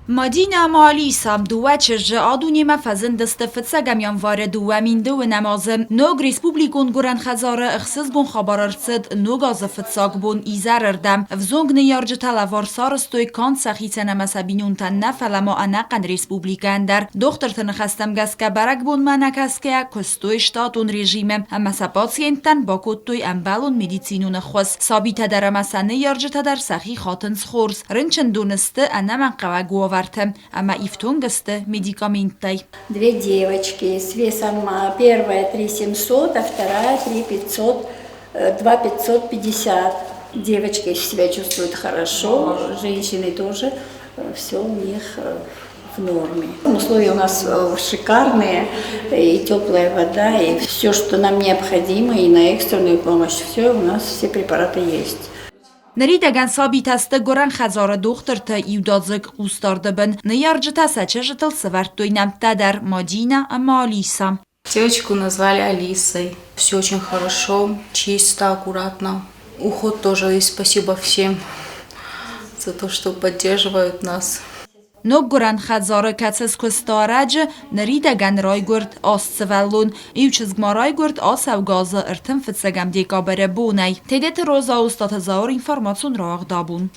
Мадинӕ ӕмӕ Алиса, дыууӕ чызджы, а-дунемӕ фӕзындысты фыццӕгӕм январы 2012 азы. Ног республикон гуырӕн хӕдзары ӕхсызгон хабар ӕрцыд ног азы фыццаг бон изӕрырдӕм. Ӕвзонг ныййарджытӕ лӕвар сарӕзтой канд сӕхицӕн ӕмӕ сӕ бинонтӕн нӕ, фӕлӕ ма ӕнӕхъӕн республикӕйӕн дӕр. Дохтырты ныхӕстӕм гӕсгӕ бӕрӕгбонмӕ нӕкӕсгӕйӕ куыстой штатон режимы ӕмӕ сӕ пациенттӕн бакодтой ӕмбӕлон медицинон ӕххуыс. Сабитӕ дӕр ӕмӕ сӕ ныййарджытӕ дӕр сӕхи хатынц хорз. Рынчындоны сты ӕнӕмӕнгхъӕуӕг уавӕртӕ ӕмӕ ифтонг сты медикаменттӕй. Две девочки с весом первая 3700, а вторая 3500, 2550. Девочки себя чувствуют хорошо, женщины тоже, все у них в норме. Условия у нас шикарные, и теплая вода, и все, что нам необходимо, и на экстренную помощь, все у нас, все препараты есть. Ныридӕгӕн сабитӕ сты гуырӕн хӕдзары дохтырты иудадзыг хъусдарды бын. Ныййарджытӕ сӕ чызджытыл сӕвӕрдтой нӕмттӕ дӕр Мадинӕ ӕмӕ Алиса. Девочку назвали Алисой. Все очень хорошо, чисто, аккуратно. Уход тоже и спасибо всем за то, что поддерживают нас. Ноггуырӕн хӕдзары кӕцы скуыста ӕрӕджы, ныридӕгӕн райгуырд аст сывӕллон. Иу чызг ма райгуырд ацӕугӕ азы 35 декабры бонӕй. Тедеты Роза, Устаты Зауыр, информацион рауагъд абон.